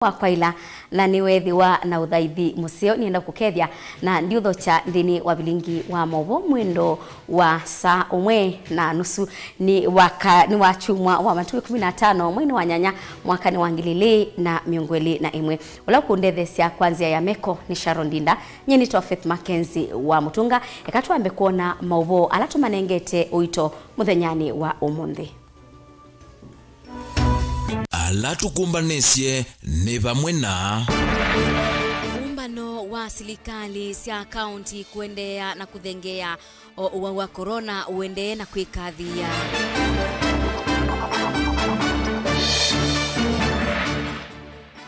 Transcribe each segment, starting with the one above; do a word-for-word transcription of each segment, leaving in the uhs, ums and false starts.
wa kwaĩla, na nĩweethĩwa na ũthaithi mũseo. Nĩenda kũkethya na ndiũthokya nthĩnĩ wa vilingi wa maũvoo mwendo wa saa ũmwe na nusu. Nĩ waka, nĩ wa kyumwa wa matukũ ĩkũmi na atano, mweinĩ wa nyanya, mwakanĩ wa ngili ilĩ na mĩongo ĩlĩ na ĩmwe. Ũla ũkũndetheesya kwa nzĩa ya meko nĩ Sharon Ndinda. Nyie nĩ Tofeth Mackenzie wa Mũtũnga. Eka twambe kwona maũvoo ala tũmanengete ũito mũthenyanĩ wa ũmũnthĩ. Ala tũkũmbanĩsye nĩ vamwe na. Ũmbano wa silikalĩ sya kaunti kũendeea na kũthengeea, o ũwau wa corona ũendee na kwĩkathĩĩa.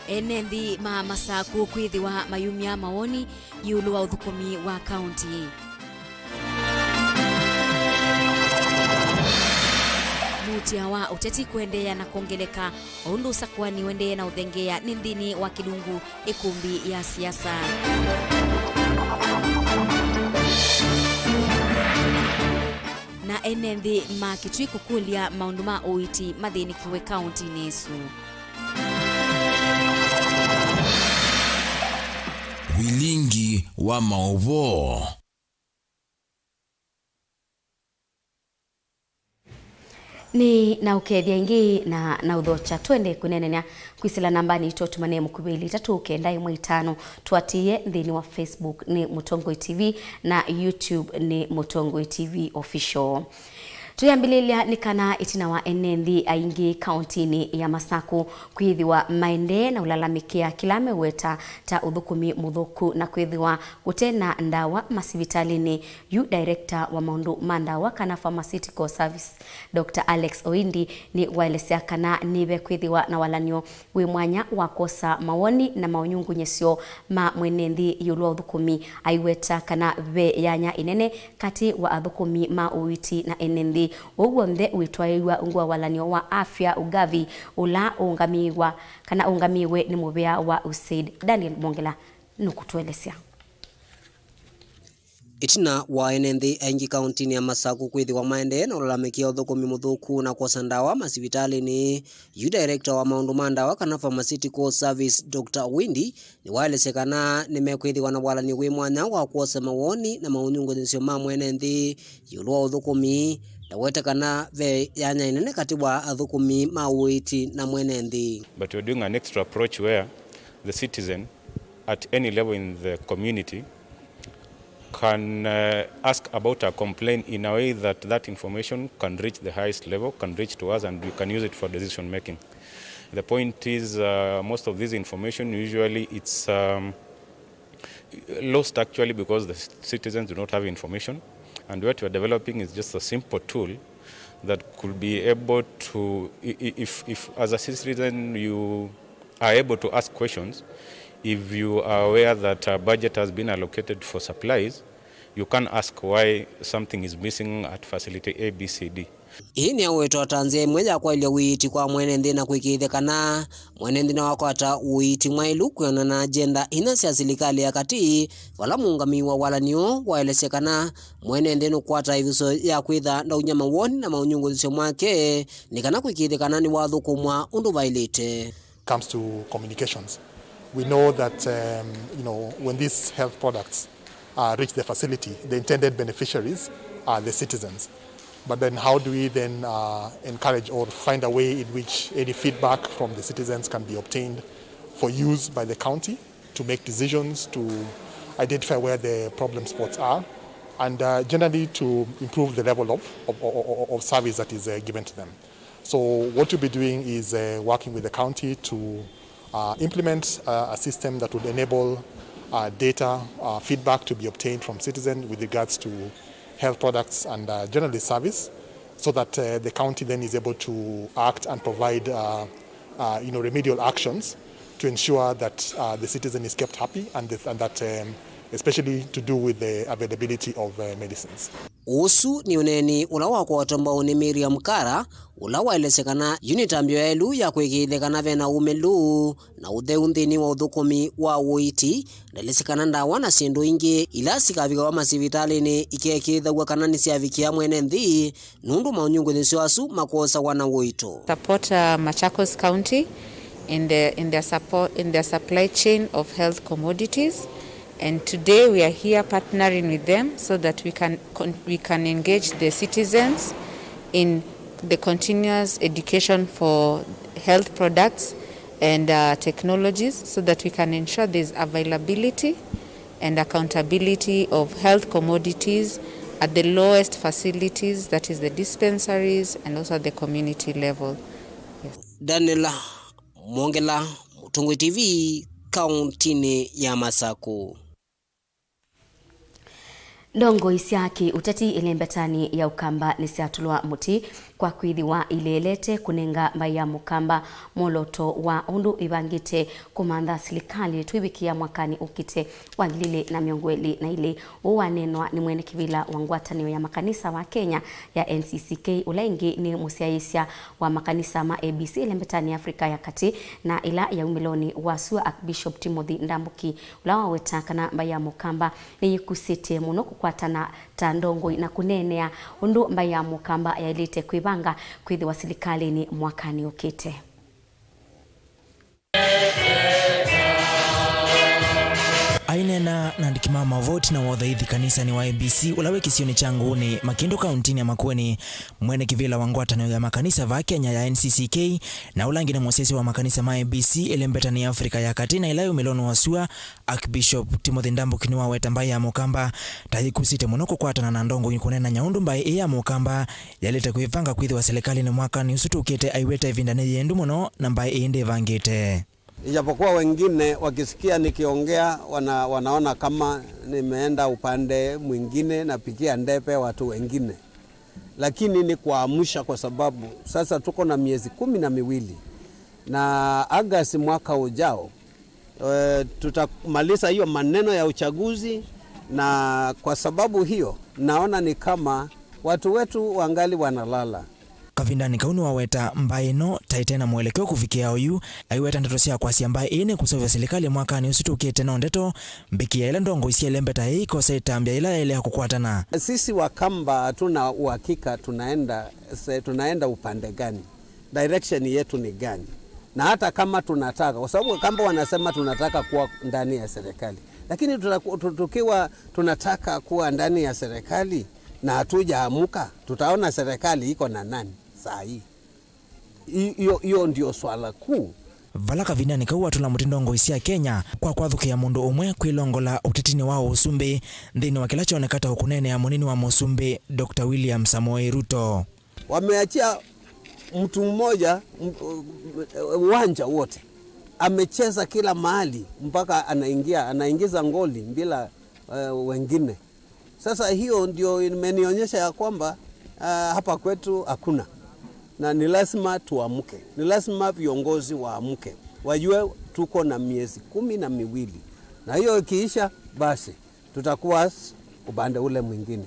Ene nthĩ ma Masaku kwĩthĩwa mayumya mawoni ĩũlũ wa ũthũkũmi wa kaunti. Mutia wa ũteti kũendeea na kwongeleka, o ũndũ ũsakũani ũendee na ũthengeea nĩ nthĩnĩ wa kĩlungu ĩkũmbi ya siasa. Na ene nthĩ ma Kitui kũkũlya maũndũ ma ũiiti mathĩnĩkiwe kauntinĩ ĩsu. Vilingi wa maũvoo. Nĩ na ũkethya ĩngĩ na na ũthokya. Twende kũneenany'a kwĩsĩla nambanĩ itũ, tũmanĩe mũkuvĩ ilĩ itatũ kenda ĩmwe itano. Tũatĩĩe nthĩnĩ wa Facebook nĩ Mũtongoi T V na YouTube nĩ Mũtongoi T V Official. Tũyambĩlĩlya nĩ kana ĩtina wa ene nthĩ aingĩ kauntinĩ ya Masaku kwĩthĩwa maendee na ũlalamĩkĩa kĩla meweta ta ũthũkũmi mũthũku na kwĩthĩwa kũte na ndawa masivitalĩnĩ, yu director wa maũndũ ma ndawa kana pharmaceutical service, Doctor Alex Oindi, nĩwaelesya kana nĩvekwĩthĩwa na walan'yo wĩ mwanya wa kwosa mawoni na maũnyungunyĩsyo ma mwene nthĩ ĩũlũ wa ũthũkũmi, aiweta kana ve yanya ĩnene katĩ wa athũkũmi ma ũiiti na ene nthĩ. Ũu w'onthe wĩtwaĩw'a ungu wa walan'yo wa Afya Ugavi, ũla ũũngamĩĩwa kana ũũngamĩĩwe nĩ mũvĩa wa USAID. Daniel Mwongela nũkũtũelesya. Ĩtina wa ene nthĩ aingĩ kauntinĩ ya Masaku kwĩthĩwa maendee na ũlalamĩkĩa ũthũkũmi mũthũku na kwosa ndawa masivitalĩnĩ, yu director wa maũndũ ma ndawa kana pharmaceutical service, Doctor Windi, nĩwaelesye kana nĩmekwĩthĩwa na walan'yo wĩ mwanya wa kwosa mawoni na maũnyungunyĩsyo ma mwene nthĩ ĩũlũ wa ũthũkũmi, na wete kana ve yanya ĩnene katĩ wa athũkũmi ma ũiiti na mwene nthĩ. But we're doing an extra approach where the citizen at any level in the community can, uh, ask about a complaint in a way that that information can reach the highest level, can reach to us, and we can use it for decision making. The point is, uh, most of this information, usually it's, um, lost actually because the citizens do not have information, and what we're developing is just a simple tool that could be able to, i-, i-, if, if as a citizen you are able to ask questions, if you are aware that a budget has been allocated for supplies, you can ask why something is missing at facility A B C D. Ĩĩ nĩyawetwa ta nzĩa ĩmwe ya kwaĩlya ũiiti kwa mwene nthĩ na kũĩkĩĩthya kana mwene nthĩ nĩwakwata ũiiti mwaĩlu kwĩanana na agenda inya sya silikalĩ ya katĩ, vala mũũngamĩi wa walan'yo waelesya kana mwene nthĩ nũkwata ĩvuso ya kwĩtha ndaumya mawoni na maũnyungunyĩsyo make nĩ kana kũĩkĩĩthya kana nĩwathũkũmwa ũndũ vaĩlĩte. Comes to communications. We know that, um, you know, when these health products, uh, reach the facility, the intended beneficiaries are the citizens. But then how do we then, uh, encourage or find a way in which any feedback from the citizens can be obtained for use by the county to make decisions, to identify where the problem spots are, and, uh, generally to improve the level of, of, of, of, of service that is, uh, given to them. So what we'll be doing is, uh, working with the county to, uh, implement, uh, a system that would enable, uh, data, uh, feedback to be obtained from citizens with regards to health products and, uh, generally service, so that, uh, the county then is able to act and provide, uh, uh, you know, remedial actions to ensure that, uh, the citizen is kept happy and, the, and that, um, especially to do with the availability of, uh, medicines. Ũsu nĩ ũneeni ũla wakwatwa mbau nĩ Miriam Kara, ũla waelesya kana yu nĩ ĩtambya yaĩlu ya kũĩkĩĩthya kana ve na ũmĩlu na ũtheu nthĩnĩ wa ũthũkũmi wa ũiiti. Ndaelesya kana ndawa na syĩndũ ingĩ ila sikavikawa masivitalĩnĩ ikeekĩĩthaw'a kana nĩsyavikĩa mwene nthĩ, nũndũ maũnyungunyĩsyo asu makosawa na ũito. Support, uh, Machakos County in the, in their support, in their supply chain of health commodities. And today we are here partnering with them so that we can con-, we can engage the citizens in the continuous education for health products and, uh, technologies so that we can ensure there's availability and accountability of health commodities at the lowest facilities, that is the dispensaries and also at the community level. Yes. Daniela Mwongela, Mũtongoi T V, kauntinĩ ya Masakũ. Ndongoi sya kĩ-ũteti ĩlembetanĩ ya Ũkamba nĩsyatũlwa mũtĩ kwa kwĩthĩwa ileelete kũnenga mbaĩ ya Mũkamba mwolooto wa ũndũ ĩvangĩte kũmantha silikalĩ twĩvikĩa mwakanĩ ũkĩte wa ngili ilĩ na mĩongo ĩlĩ na ilĩ. Ũu waneenwa nĩ mwene kĩvĩla wa ngwatanĩo ya makanisa wa Kenya ya N C C K, ũla ĩngĩ nĩ mũsyaĩĩsya wa makanisa ma A B C ĩlembetanĩ ya Africa ya Katĩ, na ĩla yaumĩlonĩ wa sua, Archbishop Timothy Ndambuki, ũla waweta kana mbaĩ ya Mũkamba nĩyĩkusĩte mũno kũkwatana ta ndongoi na kũneenea ũndũ mbaĩ ya Mũkamba yaĩlĩte kwĩvanga kwĩthĩwa silikalĩnĩ mwakanĩ ũkĩte. Aineena na andĩki ma maũvoo ĩtina wa ũthaithi kanisanĩ wa A B C ũla wĩ kĩsionĩ kya Ngũũnĩ, Makĩndũ, kauntinĩ ya Makueni, mwene kĩvĩla wa ngwatanĩo ya makanisa vaa Kenya ya N C C K, na ũla ũngĩ nĩ mũsyaĩĩsya wa makanisa ma A B C ĩlembetanĩ ya Africa ya Katĩ na ĩla yĩ ũmĩlonĩ wa sua, Archbishop Timothy Ndambuki nĩwaweta mbaĩ ya Mũkamba ta yĩkusĩte mũno kũkwatana na ndongoi kũneenany'a ũndũ mbaĩ ĩĩ ya Mũkamba yaĩlĩte kwĩvanga kwĩthĩwa silikalĩnĩ mwakanĩ ũsu tũkĩte, aiweta ĩvinda nĩ yĩendu mũno na mbaĩ ĩĩ ndĩvangĩte. Ijapokuwa wengine wakisikia nikiongea wana-, wanaona kama nimeenda upande mwingine, napigia ndepe watu wengine, lakini ni kuamsha, kwa sababu sasa tuko na miezi kumi na miwili na Agosti mwaka ujao, eh, tutamaliza hiyo maneno ya uchaguzi, na kwa sababu hiyo naona ni kama watu wetu wangali wanalala. Kavindanĩ kau nĩwaweta mbaĩ ĩno ta ĩte na mũelekeo kũvikĩa oyu, aiweta ndeto sya kwasya mbaĩ ĩĩ nĩkũseũvya silikalĩ mwakanĩ ũsu tũkĩte no ndeto mbĩkĩa ĩla ndongoi sya ĩlembeta ĩĩ ikosa ĩtambya yĩla yaĩle ya kũkwatana. Sisi Wakamba hatuna uhakika tunaenda, se-, tunaenda upande gani, direction yetu ni gani, na hata kama tunataka, kwa sababu Wakamba wanasema tunataka kuwa ndani ya serikali, lakini tutaku-, tu-, tukiwa tunataka kuwa ndani ya serikali na hatujaamuka, tutaona serikali iko na nani saa hii? Hi-, hiyo, hiyo ndio swala kuu. Vala kavindanĩ kau watũla mũtĩ ndongoi sya Kenya kwa kwathũkĩa mũndũ ũmwe kwĩlongola ũtetinĩ wa ũsumbĩ nthĩnĩ wa kĩla kyoneka ta ũkũneenea mũnini wa mũsumbĩ, Doctor William Samoei Ruto. Wameachia mtu mmoja, m-, uwanja wote. Amecheza kila mahali mpaka anaingia, anaingiza ngoli bila, eh, wengine. Sasa hiyo ndio imenionyesha ya kwamba, ah, hapa kwetu hakuna. Na ni lazima tuamke. Ni lazima viongozi waamke. Wajue tuko na miezi kumi na miwili. Na hiyo ikiisha, basi, tutakuwa s-, upande ule mwingine.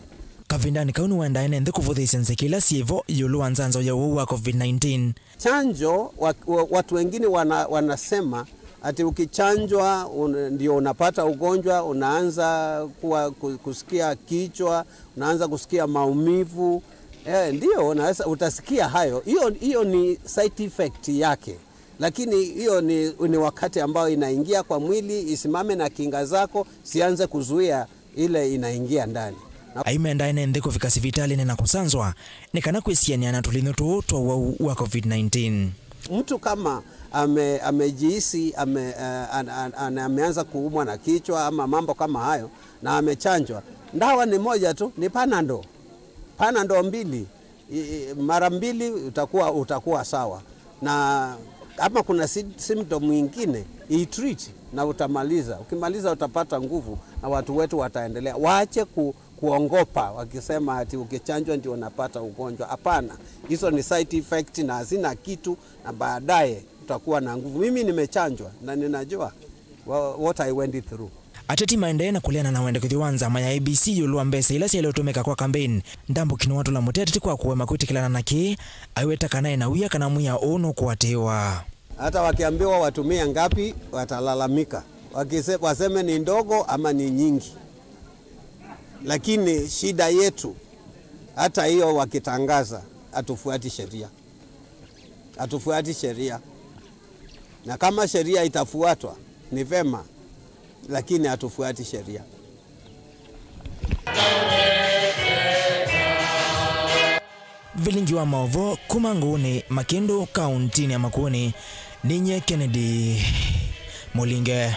Kavindanĩ kau nĩwendae ne nthĩ kũvũthĩĩsya nzeke ila syĩ vo ĩũlũ wa nzanzo ya ũwau wa covid nineteen. Chanjo, wa-, wa-, watu wengine wana-, wanasema ati ukichanjwa, un-, ndio unapata ugonjwa, unaanza kuwa, ku-, kusikia kichwa, unaanza kusikia maumivu. Eh, ndio, unaweza, utasikia hayo. Hiyo, hiyo ni side effect yake. Lakini hiyo ni, ni wakati ambao inaingia kwa mwili, isimame na kinga zako, sianze kuzuia ile inaingia ndani. Aimendae ne nthĩ kũvika sivitalĩnĩ na kũsanzwa nĩ kana kwĩsianĩa na tũlĩnyũ tũũ twa ũwau wa covid nineteen. Mtu kama ame-, amejihisi, ame-, eh, an-, an-, an-, ameanza kuumwa na kichwa ama mambo kama hayo na amechanjwa, dawa ni moja tu, ni Panadol. Panadol mbili, i-, i-, mara mbili utakuwa, utakuwa sawa. Na kama kuna sy-, symptom ingine, itreat na utamaliza. Ukimaliza utapata nguvu na watu wetu wataendelea. Waache ku-, kuongopa wakisema ati ukichanjwa ndio unapata ugonjwa. Hapana, hizo ni side effect na hazina kitu, na baadaye utakuwa na nguvu. Mimi nimechanjwa na ninajua wha-, what I went through. Ateti maendee na kũleana na wendekethyo wa nzama ya A B C ĩũlũ wa mbesa ila syaĩle ũtũmĩka kwa kambeini. Ndambuki nĩwatũla mũtĩ ateti kwa kũema kwĩtĩkĩlana na kĩĩ, aiweta kana ena wia kana mwĩa ũũ nũkũatĩĩwa. Hata wakiambiwa watumie ngapi, watalalamika. Wakise-, waseme ni ndogo ama ni nyingi. Lakini shida yetu, hata hiyo wakitangaza, hatufuati sheria. Hatufuati sheria. Na kama sheria itafuatwa, ni vema, lakini hatufuati sheria. Vilingi wa maũvoo kuma Ngũũnĩ Makĩndũ, kaũntĩnĩ ya Makueni, ninyie Kennedy Mũlinge.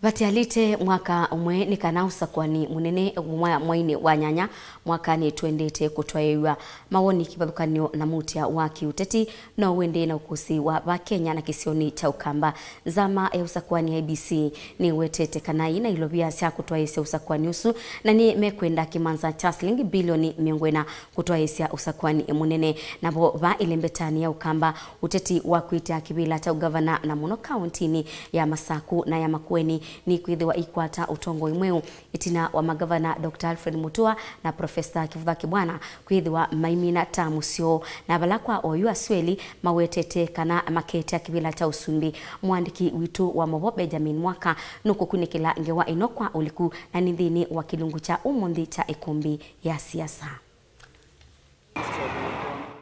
Vatialĩte mwaka ũmwe nĩ kana ũsakũani mũnene wa mwainĩ wa nyanya mwakanĩ twendete kũtwaĩĩw'a. Mawoni kĩvathũkany'o na muutĩa wa kĩũteti no wĩndĩ na ũkũsĩ wa va Kenya na kĩsionĩ kya Ũkamba. Nzama ya ũsakũani ya I E B C nĩwetete kana yĩna ilovia sya kũtwaĩĩsya ũsakũani ũsu, na nĩ mekwenda kĩmanza kya silingi bilioni mĩongo ĩna kũtwaĩĩsya ũsakũani mũnene. Navo va ĩlembetanĩ ya Ũkamba, ũteti wa kwĩtĩa kĩvĩla kya ũngavana na mũno kaũntĩnĩ ya Masaku na ya Makueni nĩkwĩthĩwa ikwata ũtongoi mweũ ĩtina wa mangavana Doctor Alfred Mutua na Professor Kivutha Kibwana kwĩthĩwa maimina tamu syoo, na vala kwa oyu asu elĩ mawetete kana maketĩa kĩvĩla kya ũsumbĩ. Mũandĩki witũ wa maũvoo Benjamin Mwaka nũkũkunĩkĩla ngewa ĩno kwa ũliku na nĩ nthĩnĩ wa kĩlungu kya ũmũnthĩ kya ĩkũmbĩ ya siasa.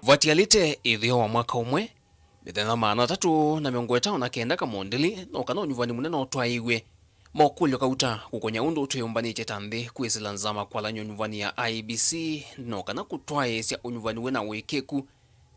Vatialĩte ĩtheo wa mwaka ũmwe, mĩthenya maana atatũ na mĩongo ĩtano na kenda kamondeli no kana ũnyuvani mũnene ũtwaĩĩw'e. Mokũlyo kauta kũkony'a ũndũ twĩyũmbanĩtye ta nthĩ kwĩsĩla nzama kwalany'a ũnyuvani ya I E B C no kana kũtwaĩĩsya ũnyuvani wĩ na ũĩkĩĩku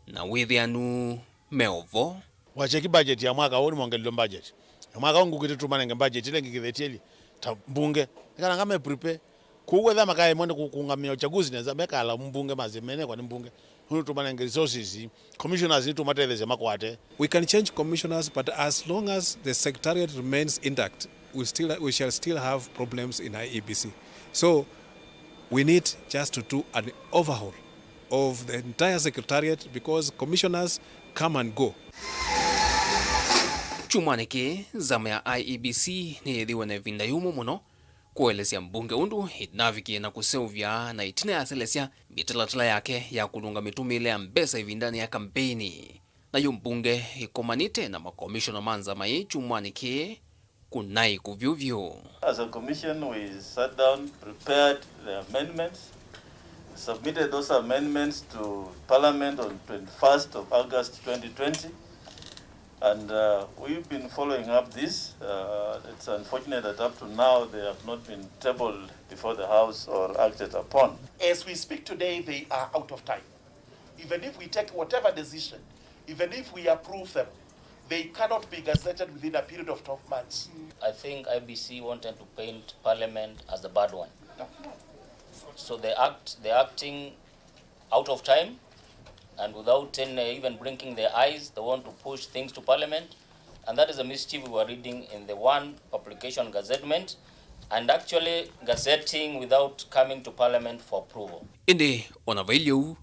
na wĩthĩanu me o vo. Wacheki budget ya mwaka ũũ nĩmongelilwe budget. Na mwaka ũũ ngũkĩte tũmanenge budget ĩla ĩngĩ kĩveti ĩlĩ ta mbunge. Nĩ kana ngame prepare. Kwoou etha makaemwa nĩ kũkũngamĩa uchaguzi nesa, mekala mbunge masye menekwa nĩ mbunge. Nũndũ tũmanenge resources, commissioners nĩtũmatetheesya makwate. We can change commissioners, but as long as the secretariat remains intact, we still, we shall still have problems in I E B C. So we need just to do an overhaul of the entire secretariat because commissioners come and go. Kyumwanĩ kĩĩ, nzama ya I E B C nĩyĩthĩwe na ĩvinda yũmũ mũno kũelesya mbunge ũndũ ĩnavikie na kũseũvya na ĩtina yaselesya mĩtalatala yake ya kũlũnga mĩtũmĩĩle ya mbesa ĩvindanĩ ya kambeini. Nayo mbunge ĩkomanĩte na makomishona ma nzama ĩĩ kyumwanĩ kĩĩ kũnaĩ kũvyũ vyũ. As a commission, we sat down, prepared the amendments, submitted those amendments to Parliament on twenty-first of August twenty twenty, and, uh, we've been following up this. Uh, it's unfortunate that up to now they have not been tabled before the House or acted upon. As we speak today, they are out of time. Even if we take whatever decision, even if we approve them, they cannot be gazetted within a period of twelve months. I think I B C wanted to paint Parliament as the bad one. So they act, they're acting out of time, and without any, even blinking their eyes, they want to push things to Parliament, and that is a mischief we were reading in the one publication gazettement, and actually gazetting without coming to Parliament for approval. Ĩndĩ ona vailyĩ ũu,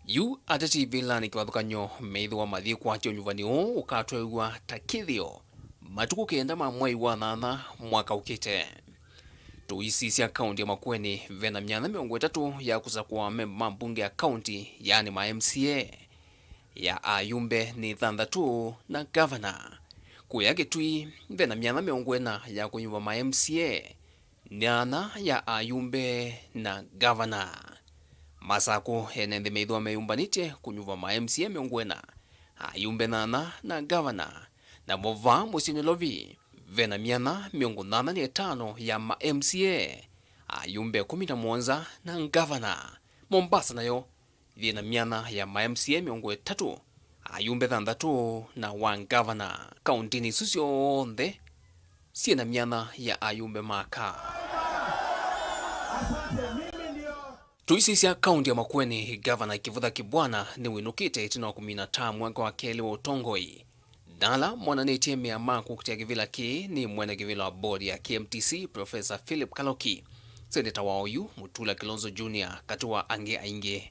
yu ateti vĩlanĩ kĩvathũkany'o meĩthĩwa mathiĩ kwatya ũnyuvani ũũ ũkatwaĩwa ta kĩthĩo matukũ kenda ma mwei wa nyanya mwaka ũkĩte. Tũisisya kaũnti ya Makueni vena myanya mĩongo ĩtatũ ya kũsakũa amemba ma mbunge ya kaũnti, yaani ma M C A. Ya ayumbe nĩ thanthatũ na ngavana. Kũya Kĩtui vena myanya mĩongo ĩna ya kũnyuva ma M C A, nyanya ya ayumbe na ngavana. Masakũ ene nthĩ meĩthĩwa meyũmbanĩtye kũnyuva ma M C A mĩongo ĩna, ayumbe nyanya na ngavana. Namo vaa mũsyĩ Nairobi, vena myanya mĩongo nyanya na ĩtano ya ma M C A, ayumbe ĩkũmi na mũonza na ngavana. Mombasa nayo yĩna myanya ya ma M C A mĩongo ĩtatũ, ayumbe thanthatũ na wa ngavana. Kaũntinĩ isu syonthe syĩna myanya ya ayumbe ma kaa. Tũisisya kaũnti ya Makueni, Gavana Kivutha Kibwana nĩwĩnũkĩte ĩtina wa kũmina taa mwaka wa kelĩ wa ũtongoi. Na ala monanĩtye mea ma kũkitĩa kĩvĩla kĩĩ nĩ mwene kĩvĩla wa board ya K M T C, Professor Philip Kaloki, seneta wa oyu Mutula Kilonzo Junior, katĩ wa angĩ aingĩ.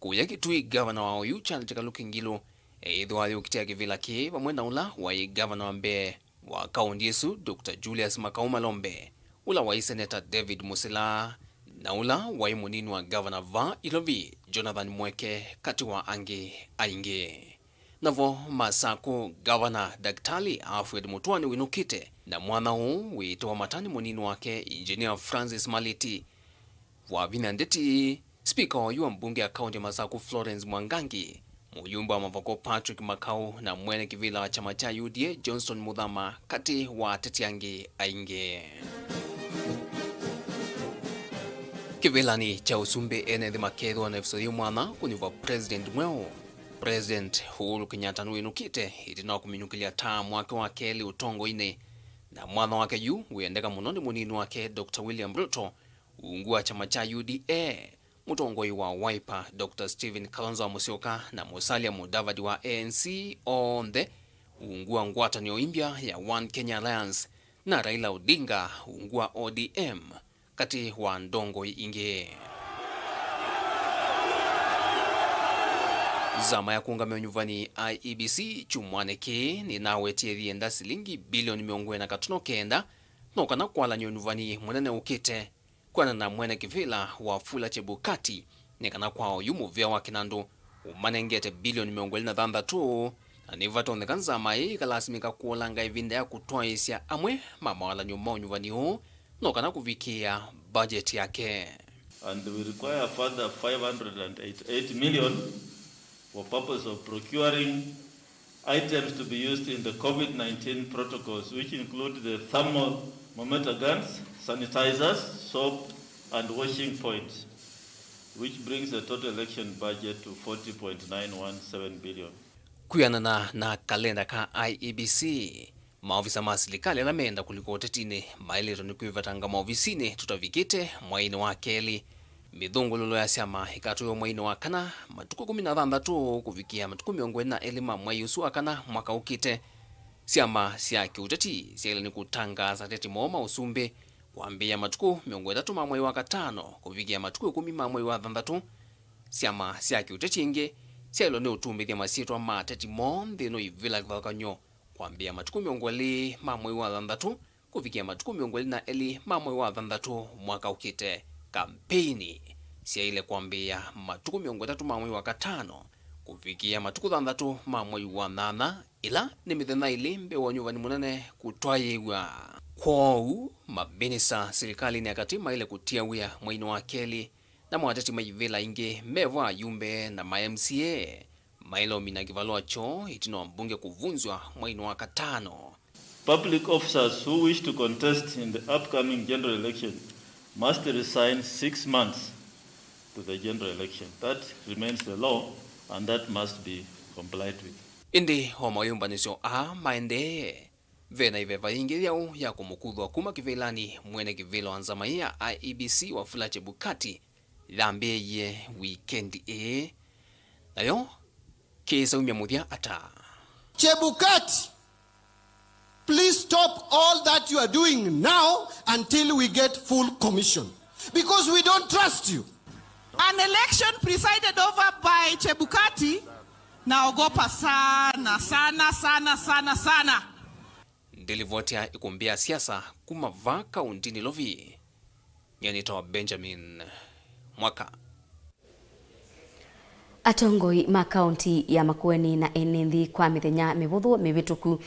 Kũya Kitui, gavana wa oyu Charles Kaluki Ngilu eĩthĩwa ayũkitĩa kĩvĩla kĩĩ vamwe na ũla waĩ gavana wa mbee wa kaũnti ĩsu, Doctor Julius Makau Malombe, ũla waĩ seneta David Musila, na ũla waĩ mũnini wa gavana vaa Ilovi, Jonathan Mweke, katĩ wa angĩ aingĩ. Navo Masakũ, gavana Daktali Alfred Mutua nĩwĩnũkĩte, na mwanya ũũ wĩĩtawa matani mũnini wake, Engineer Francis Maliti. Wavinya ndeti, spika oyu wa mbunge ya kaũnti ya Masakũ, Florence Mwangangi, mũyumbe wa Mavoko Patrick Makau na mwene kĩvĩla wa kyama kya U D A Johnston Muthama, katĩ wa ateti angĩ aingĩ. Kĩvĩlanĩ kya ũsumbĩ, ene nthĩ makethĩwa na ĩvuso yĩ mwanya kũnyuva president mweũ. President Uhuru Kenyatta nĩwĩnũkĩte ĩtina wa kũminũkĩlya taamu wake wa kelĩ ũtongoinĩ, na mwanya wake yu wĩendeka mũno nĩ mũnini wake Doctor William Ruto, ungu wa kyama kya U D A, mũtongoi wa Wiper Doctor Stephen Kalonzo Musyoka na Musalia Mudavadi wa A N C, onthe ungu wa ngwatanĩo ĩmbya ya One Kenya Alliance, na Raila Odinga ungu wa O D M, katĩ wa ndongoi ingĩ. Nzama ya kũũngamĩa ũnyuvani, I E B C, kyumwanĩ kĩĩ nĩnawetie yĩenda silingi bilioni mĩongo ĩna katono kenda no kana kwalany'a ũnyuvani mũnene ũkĩte, kwĩanana na mwene kĩvĩla Wafula Chebukati, nĩ kana kwa oyu mũvĩa wa kĩnandũ ũmanengete bilioni mĩongo ĩlĩ na thanthatũ, na nĩvatonyeka nzama ĩĩ ĩkalasimĩka kũolanga ĩvinda ya kũtwaĩĩsya amwe ma mawalany'o ma ũnyuvani ũũ no kana kũvikĩĩa budget yake. And we require further five hundred and eighty-eight million for purpose of procuring items to be used in the COVID nineteen protocols, which include the thermometer guns, sanitizers, soap, and washing points, which brings the total election budget to forty point nine one seven billion. Kwĩanana na kalenda ka I E B C, maovisa ma silikalĩ ala meenda kũlika ũtetinĩ maĩlĩtwe nĩ kwĩvetanga maovisinĩ tũtavikĩte mweinĩ wa kelĩ. Mĩthũngũlũlo ya syama ĩkatũĩwa mweinĩ wa kana, matukũ ĩkũmi na thanthatũ kũvikĩa matukũ mĩongo ĩlĩ na elĩ ma mwei ũsu wa kana mwaka ũkĩte. Syama sya kĩũteti syaĩle nĩ kũtangaasa ateti moo ma ũsumbĩ kwambĩĩa matukũ mĩongo ĩtatũ ma mwei wa katano kũvikĩa matukũ ĩkũmi ma mwei wa thanthatũ. Syama sya kĩũteti ingĩ syaĩlwe nĩ ũtumbĩthya masyĩtwa ma ateti moo nthĩ ĩno ivĩla kĩvathũkany'o kwambĩĩa matukũ mĩongo ĩlĩ ma mwei wa thanthatũ kũvikĩa matukũ mĩongo ĩlĩ na elĩ ma mwei wa thanthatũ mwaka ũkĩte. Kampeini syaĩle kwambĩĩa matukũ mĩongo ĩtatũ ma mwei wa katano kũvikĩa matukũ thanthatũ ma mwei wa nyanya, ĩla nĩ mĩthenya ĩlĩ mbee wa ũnyuvani mũnene kũtwaĩĩw'a. Kwoou, maminista silikalĩnĩ ya katĩ maĩle kũtia wĩa mweinĩ wa kelĩ, namo ateti ma ivĩla ingĩ, me vo ayumbe na ma M C A, maĩle ũmina kĩvalũa kyoo ĩtina wa mbunge kũvunzw'a mweinĩ wa katano. Public officers who wish to contest in the upcoming general election must resign six months to the general election. That remains the law and that must be complied with. Ĩndĩ o mayũmbanĩsyo aa maendee, ve na ĩveva yĩngĩ yaũ ya kũmũkuthwa kuma kĩvĩlanĩ mwene kĩvĩla wa nzama ĩĩ ya I E B C Wafula Chebukati yambĩĩie wikendi ĩĩ. Nayo kĩĩsaumya mũthya ata? Chebukati, please stop all that you are doing now until we get full commission, because we don't trust you. An election presided over by Chebukati, naogopa sana, sana, sana, sana, sana. Ndĩlivotea ĩkũmbĩ ya siasa kuma vaa kaũntĩnĩ Lovi. Nyie nĩtawa Benjamin Mwaka. Atongoi ma kaũntĩ ya Makueni na ene nthĩ kwa mĩthenya mĩvũthũ mĩvĩtũku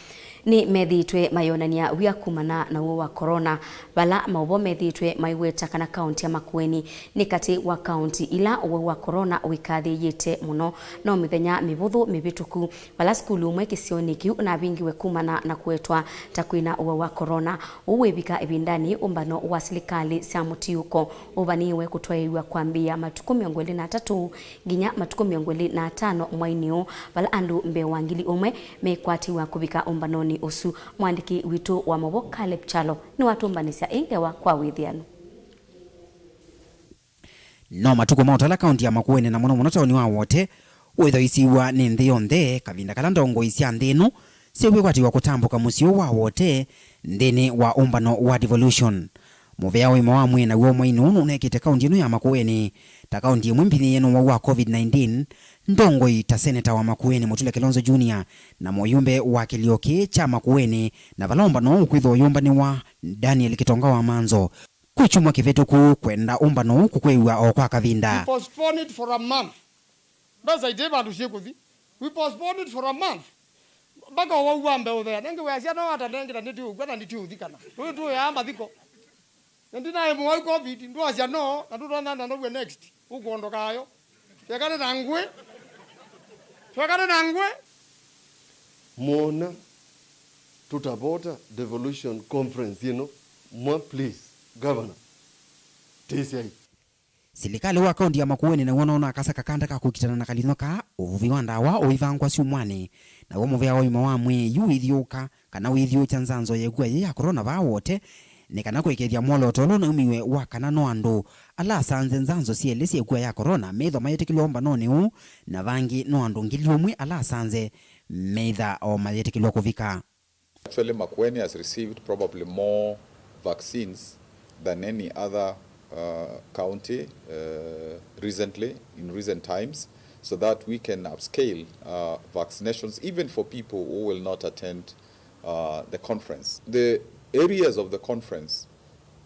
nĩmethĩĩtwe mayonany'a wia kumana na ũwau wa corona, vala maũvoo methĩĩtwe maiweta kana kaũntĩ ya Makueni nĩ katĩ wa kaũntĩ ila ũwau wa corona wĩkathĩĩĩte mũno. No mĩthenya mĩvũthũ mĩvĩtũku, vala sukulu ũmwe kĩsionĩ kĩu ũnavingiwe kumana na kũetwa ta kwĩna ũwau wa corona. Ũu wĩvika ĩvindanĩ ũmbano wa silikalĩ sya mũtiũko ũvanĩĩwe kũtwaĩĩw'a kwambĩĩa matukũ mĩongo ĩlĩ na atatũ nginya matukũ mĩongo ĩlĩ na atano mwainĩ ũũ, vala andũ mbee wa ngili ũmwe mekwatĩw'a kũvika ũmbanonĩ ũsu. Mũandĩki witũ wa maũvoo Caleb Kyalo nĩwatũmbanĩsya ĩ ngewa kwa wĩthĩanu. No matukũ ma ũtala kaũntĩ ya Makueni na mũno mũno taoni wa Wote wĩthwa isiw'a nĩ nthĩ yonthe, kavinda kala ndongoi sya nthĩ ĩno syĩkwĩkwatĩw'a kũtambũka mũsyĩ ũũ wa Wote nthĩnĩ wa ũmbano wa devolution. Mũvea wa ũima wa mwĩĩ naw'o mwainĩ ũũ nũnekĩte kaũntĩ ĩno ya Makueni ta kaũntĩ ĩmwe mbinyĩĩe nĩ ũwau wa covid nineteen, ndongoi ta seneta wa Makueni Mutula Kilonzo Junior na mũyũmbe wa kĩlio kĩĩ kya Makueni, na vala ũmbano ũũ ũkwĩthwa ũyũmbanĩwa Daniel Kitonga wa Manzo. Kwĩ kyumwa kĩvĩtũku, kwenda ũmbano ũũ kũkwĩw'a o kwa kavinda. We postpone it for a month. Mbesa iti vandũ syĩkũthi. We postpone it for a month. Mpaka ũwau wambe ũthea. Nengĩ weasya no ata nengĩ na nĩtiũkw'a na nĩtiũthikana. Tũĩ tũyaa mathiko. Na ndinaĩ mũwau covid, ndwasya no, na tũtonya na now'e next. Ũkwondoka ayo. Keka nĩ na ngwĩ. Wakana na ngwe. Mwona tutavota devolution conference ĩno, mwa please, Governor, tĩsyai. Silikalĩ wa kaunti ya Makueni naw'o nũnakasa kakanda ka kũkitana na kalino kaa, ũvuvi wa ndawa ũivangwa syumwanĩ, naw'o mũvea wa ũima wa mwĩĩ yu wĩthyũũka kana wĩthyũũkya nzanzo ya ĩkua yĩĩ ya korona vaa Wote, nĩ kana kũĩkĩĩthya mwolooto ũla ũnaumiw'e wa kana no andũ ala asanze nzanzo syelĩ sya ĩkua ya korona methwa mayĩtĩkĩlw'a ũmbanonĩ ũũ, na vangĩ no andũ ngili ũmwe ala asanze meĩtha o mayĩtĩkĩlw'a kũvika. Actually, Makueni has received probably more vaccines than any other, uh, county, uh, recently, in recent times, so that we can upscale, uh, vaccinations, even for people who will not attend, uh, the conference. The areas of the conference,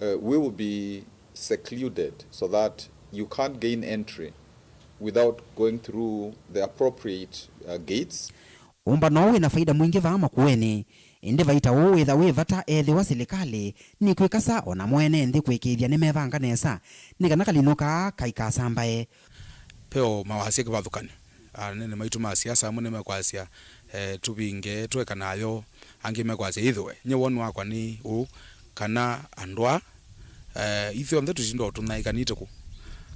uh, will be secluded so that you can't gain entry without going through the appropriate, uh, gates. Ũmbano ũũ wĩ na faida mwingĩ vaa Makueni, ĩndĩ vaita ũũ wĩtha wĩ vata ethĩwa silikalĩ nĩkwĩkasa o namo ene nthĩ kũĩkĩĩthya nĩmevanga nesa nĩ kana kalino kaa kaikasambae. Ve o mawasya kĩvathũkany'o. Anene maitũ ma siasa amwe nĩmekwasya, eh, tũvinge, tũeka nayo, angĩ mekwasya ĩthĩwe. Nyie woni wakwa nĩ ũũ, kana andũ aa, eh, ithyonthe tũtinda o tũnyaĩĩkanĩte kũ?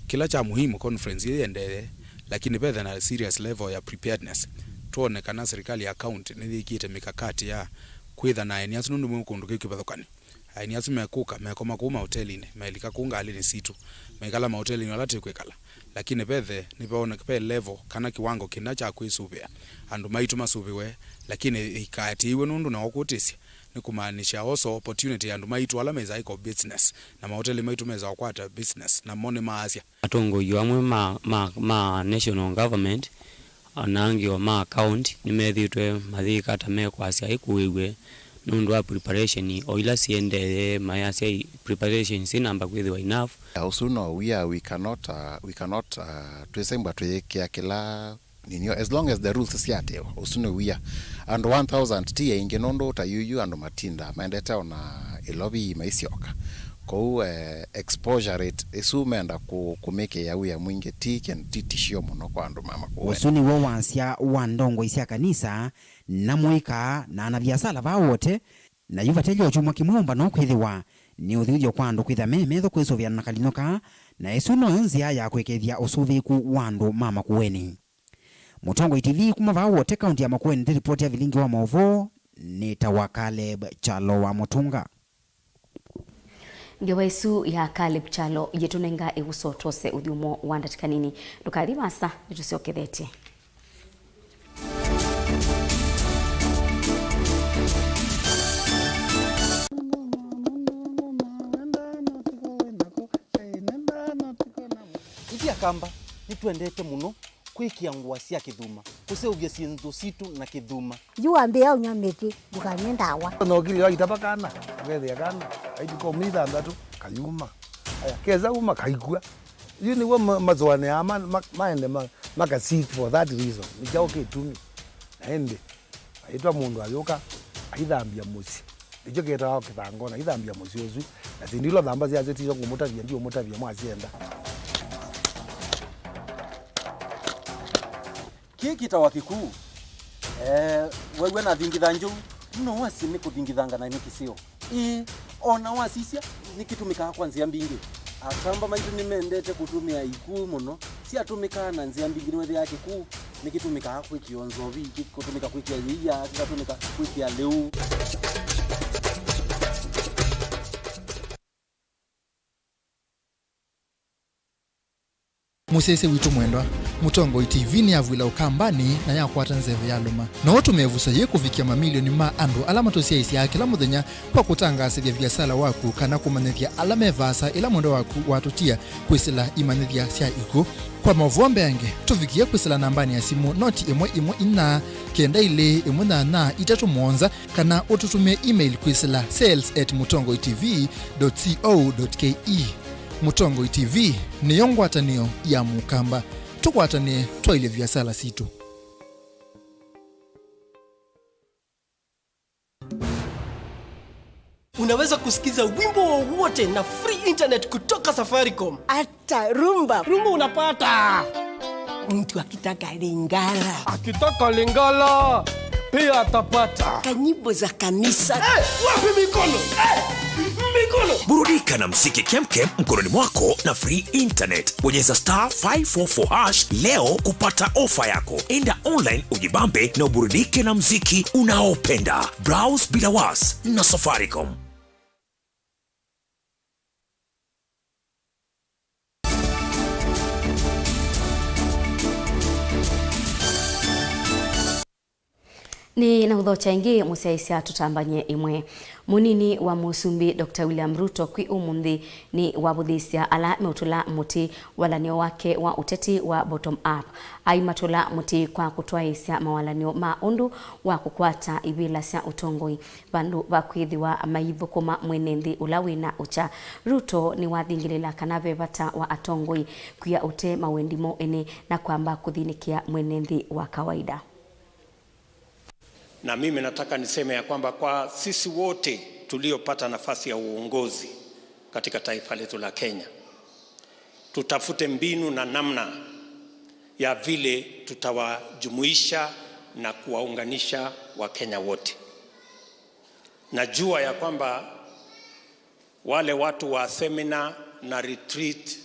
Kĩla kya muhimu conference ĩĩ yĩendee, lakini vethe na serious level ya preparedness. Twone kana serikali ya county nĩyĩkĩte mikakati ya kwĩtha na aeni asu nũndũ mwĩ kũndũ kĩu kĩvathũkany'o. Aeni asu mekũka, mekoma kũu maotelinĩ, melika kũu ngalĩnĩ sitũ, mekala maotelinĩ ala tĩkwĩkala. Lakini vethe nĩveoneka ve level kana kiwango kĩna kya kwĩsũvĩa. Andũ maitũ masũvĩwe, lakini ikaatĩĩwe nũndũ na ũkũtĩsya. Nĩ kũmaanisha also opportunity ya andũ maitũ ala mesa iko business, na mahoteli maitũ mesa ũkwata business, namo nĩmaasya. Atongoi amwe ma, ma, ma national government, ona angĩ o ma county, nĩmethĩĩtwe mayĩka ta mekwasya ĩkũĩw'e nũndũ wa preparation o ila siendee, mayasya i-, preparation sinamba kwĩthĩwa enough. Ũsu no wia, we cannot, uh, we cannot, uh, twĩsembwa twĩĩkĩa kĩla Ninio, as long as the rules syaatĩĩwa, ũsu nĩ wia. Andũ one thousand ti aingĩ nũndũ ta yuyu andũ matindaa maendete ona ĩlovi maisyoka. Kwoou, eh, exposure rate ĩsu menda kũ-, kũmĩkĩĩa wia mwingĩ ti kĩndũ, ti tishio mũno kwa andũ ma Makueni. Ũsu nĩw'o wasya wa ndongoi sya kanisa na mũika na anaviasala vaa Wote, na yu vatelye o kyumwa kĩmwe ũmbano kwĩthĩwa nĩ ũthuthyo kwa andũ kwĩtha me metho kwĩsũvĩana na kalino kaa na ĩsu noyo nzĩa ya kũĩkĩĩthya ũsũvĩĩku wa andũ ma Makueni. Mũtongoi T V kuma vaa Wote, kaunti ya Makueni, nĩ ripoti ya vilingi wa maũvoo nĩ ta wa Caleb Kyalo wa Mũtũnga. Ngewa ĩsu ya Caleb Kyalo yĩtũnenga ĩguso twose ũthyũmo wa ndatĩka nini. Ndũkathi vasa, nĩtũsyokethetye. Ithyĩ Akamba nĩtwendete mũno kwĩkĩa ngũa sya kĩthuma, kũseũvya syĩndũ sitũ na kĩthuma. Yu wambĩĩa ũnyw'a mĩtĩ, ndũkanywe ndawa. Nokili waitava kana, ũkethĩa kana, aituka ũmĩ ithanthatu, kayuma. Aya, kesa uma, kaikw'a. Yu nĩw'o ma-, masũanĩaa ma-, ma-, maende ma-, maka seek for that reason. Nĩ kyaũ kĩtumi? Na ĩndĩ, aitwa mũndũ ayũka, aithambya mũsyĩ. Nĩkyo kĩtawa kĩthangona, aithambya mũsyĩ ũsu. Na syĩndũ ila ũthamba syasyo tisyo kũmũtavya, ndiũmũtavya mwasyenda. Kĩĩ kĩtawa kĩkuu. Eh, wew'a nathingitha njũu, no wasye nĩ kũthingithanga na nĩ kĩseo. Ĩĩ, o na wasisya, nĩkĩtũmĩkaa kwa nzĩa mbingĩ. Akamba maitũ nĩmendete kũtũmĩa ikuu mũno. Syatũmĩkaa na nzĩa mbingĩ, nĩwethĩaa kĩkuu nĩkĩtũmĩkaa kwĩkĩa nzovi, kĩkũtũmĩka kwĩkĩa yĩia, kĩkatũmĩka kwĩkĩa lĩu. Mũsyaĩĩsya witũ mwendwa, Mũtongoi T V nĩyavw'ĩla Ũkambanĩ na yakwata nzeve ya lũma. No ũtũme ĩvuso yĩĩ kũvikĩa mamilioni ma andũ ala matũsyaĩĩsyaa kĩla mũthenya kwa kũtangaasĩthya viasala waku kana kũmanyĩthya ala me vaasa ĩla mwendwa waku watũtia kwĩsĩla imanyĩthya sya ikw'ũ. Kwa maũvoo mbeange, tũvikĩe kwĩsĩla nambanĩ ya simũ noti ĩmwe ĩmwe inya kenda ilĩ ĩmwe nyanya itatũ mũonza, kana ũtũtũmĩe email kwĩsĩla sales at mũtongoitv dot co dot ke. Mũtongoi T V nĩyo ngwatanĩo ya Mũkamba. Tũkwatanĩe twaĩlye viasala sitũ. Unaweza kusikiza wimbo wowote na free internet kutoka Safaricom. Hata rumba. Rumba unapata. Mtu akitaka Lingala. Akitaka Lingala, pia atapata. Kanyimbo za kanisa. Eh, wapi mikono? Eh, mikono. Burudika na mziki kemkem mkononi mwako na free internet. Bonyeza star five four four hash leo kupata ofa yako. Enda online ujibambe na uburudike na mziki unaopenda. Browse bila was na Safaricom. Nĩ na ũthokya ĩngĩ mũsyaĩĩsya tũtambany'e ĩmwe. Mũnini wa Mũsumbĩ Doctor William Ruto kwĩ ũmũnthĩ nĩ wavũthĩĩsya ala meũtũla mũtĩ walanĩo wake wa ũteti wa bottom up. Aimatũla mũtĩ kwa kũtwaĩĩsya mawalanĩo ma ũndũ wa kũkwata ivĩla sya ũtongoi vandũ va kwĩthĩwa maithũkũma mwene nthĩ ũla wĩ na ũkya. Ruto nĩwathingĩlĩla kana ve vata wa atongoi kwia ũtee mawendi moo ene na kwamba kũthĩnĩkĩa mwene nthĩ wa kawaida. Na mimi nataka niseme ya kwamba kwa sisi wote tuliopata nafasi ya uongozi katika taifa letu la Kenya, tutafute mbinu na namna ya vile tutawajumuisha na kuwaunganisha Wakenya wote. Najua ya kwamba wale watu wa seminar na retreat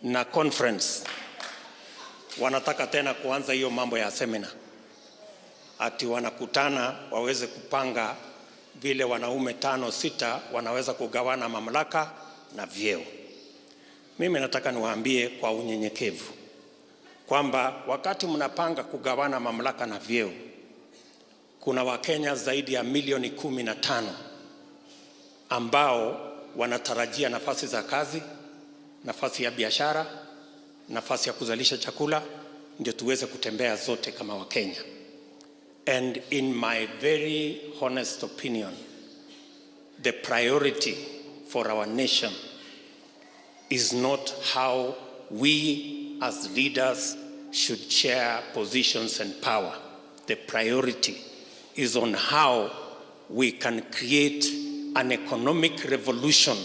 na conference wanataka tena kuanza hiyo mambo ya seminar, ati wanakutana waweze kupanga vile wanaume tano sita wanaweza kugawana mamlaka na vyeo. Mimi nataka niwaambie kwa unyenyekevu kwamba wakati mnapanga kugawana mamlaka na vyeo, kuna Wakenya zaidi ya milioni kumi na tano ambao wanatarajia nafasi za kazi, nafasi ya biashara, nafasi ya kuzalisha chakula, ndio tuweze kutembea zote kama Wakenya. And in my very honest opinion, the priority for our nation is not how we as leaders should share positions and power. The priority is on how we can create an economic revolution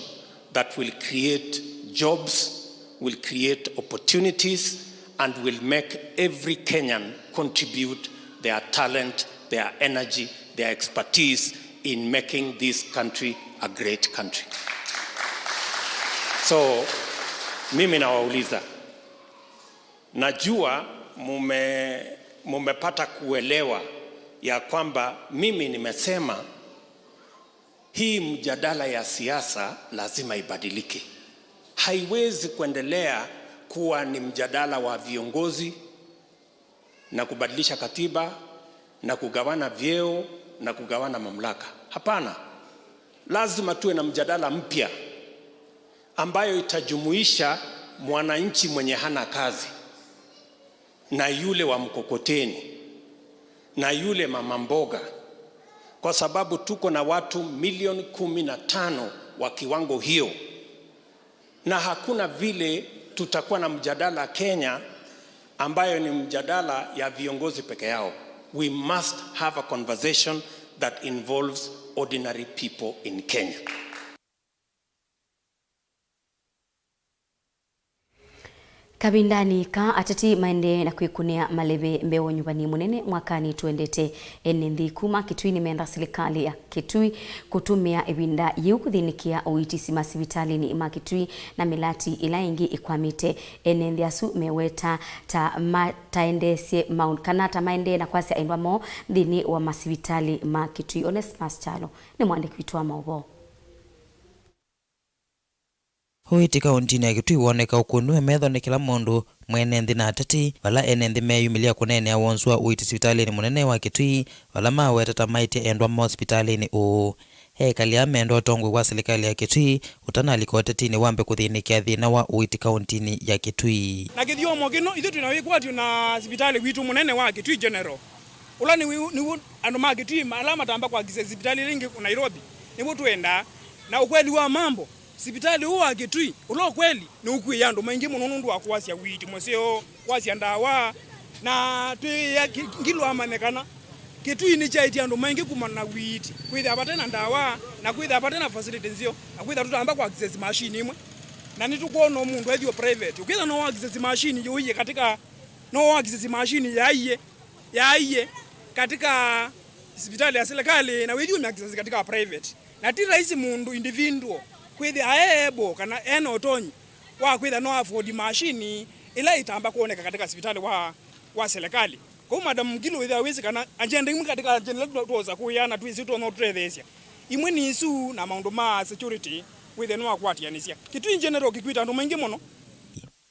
that will create jobs, will create opportunities, and will make every Kenyan contribute their talent, their energy, their expertise in making this country a great country. So, mimi nawauliza, najua mume-, mumepata kuelewa ya kwamba mimi nimesema hii mjadala ya siasa lazima ibadilike. Haiwezi kuendelea kuwa ni mjadala wa viongozi na kubadilisha katiba na kugawana vyeo na kugawana mamlaka. Hapana. Lazima tuwe na mjadala mpya ambayo itajumuisha mwananchi mwenye hana kazi, na yule wa mkokoteni, na yule mama mboga, kwa sababu tuko na watu milioni kumi na tano wa kiwango hiyo, na hakuna vile tutakuwa na mjadala Kenya ambayo ni mjadala ya viongozi peke yao. We must have a conversation that involves ordinary people in Kenya. Kavindanĩ kaa, ateti maendee na kwĩkũnĩa maleve mbee wa ũnyuvani mũnene mwakanĩ tũendete. Ene nthĩ kuma Kitui nĩmenda silikalĩ ya Kitui kũtũmĩa ĩvinda yĩu kũthĩnĩkĩa ũiiti masivitalĩnĩ ma Kitui na mĩlati ĩla ĩngĩ ĩkwamĩte. Ene nthĩ asu meweta ta mataendeesye maũndũ kana ta maendee na kwasya endwa moo nthĩnĩ wa masivitalĩ ma Kitui. Onesmus Kyalo nĩ mwandĩki witũ wa maũvoo. Ũiiti kaũntinĩ ya Kitui woneka ũkũnw'e metho nĩ kĩla mũndũ, mwene nthĩ na ateti, vala ene nthĩ meeyumĩlya kũneenea wonzu wa ũiiti sivitalĩnĩ mũnene wa Kitui, vala mawetete maĩtye endwa moo sivitalĩnĩ ũũ. Ekali aa menda ũtongoi wa silikalĩ ya Kitui ũtanalika ũtetinĩ wambe kũthĩnĩkĩa thĩna wa ũiiti kaũntinĩ ya Kitui. Na kĩthyomo kĩno, ithyĩ twĩ na wĩkwatyo na sivitalĩ witũ mũnene wa Kitui General, ũla nĩw'o, nĩw'o andũ ma Kitui ma-, ala matamba kwa access sivitalĩ ĩla ĩngĩ Nairobi, nĩw'o twendaa. Na ũkweli wa mambo, sivitalĩ ũũ wa Kitui, ũla ũkweli, nĩũkuĩe andũ maingĩ mũno nũndũ wa kũasya ũiiti mũseo, kũasya ndawa, na twĩĩa ki-, ngilũ amanye kana Kitui nĩkyaĩtye andũ maingĩ kumana na ũiiti, kwĩthĩa vate na ndawa, na kwĩthĩa vate na facility nzeo, na kwĩthĩa tũtamba kwa access machine imwe. Na nĩtũkwona mũndũ aithi o private. Ũkĩtha no access machine yũie katika, no access machine yaiye, yaiye katika sivitali ya serikali, na wĩthi ũme access katika private. Na ti rahisi mũndũ individual kwĩthĩa aeebo kana ena ũtonyi wa kwĩtha no afford machine ĩla ĩtamba kwoneka katika sivitali wa, wa serikali. Kwoou Madam Ngilu wĩthĩa wĩsĩ kana agenda imwe katika agenda ila twosa kũya na twĩsĩ twono tũtetheesya. Imwe nĩ isu na maũndũ ma security wĩthĩa nĩwakwatianĩsya. Kitui in general kĩkwĩte andũ maingĩ mũno.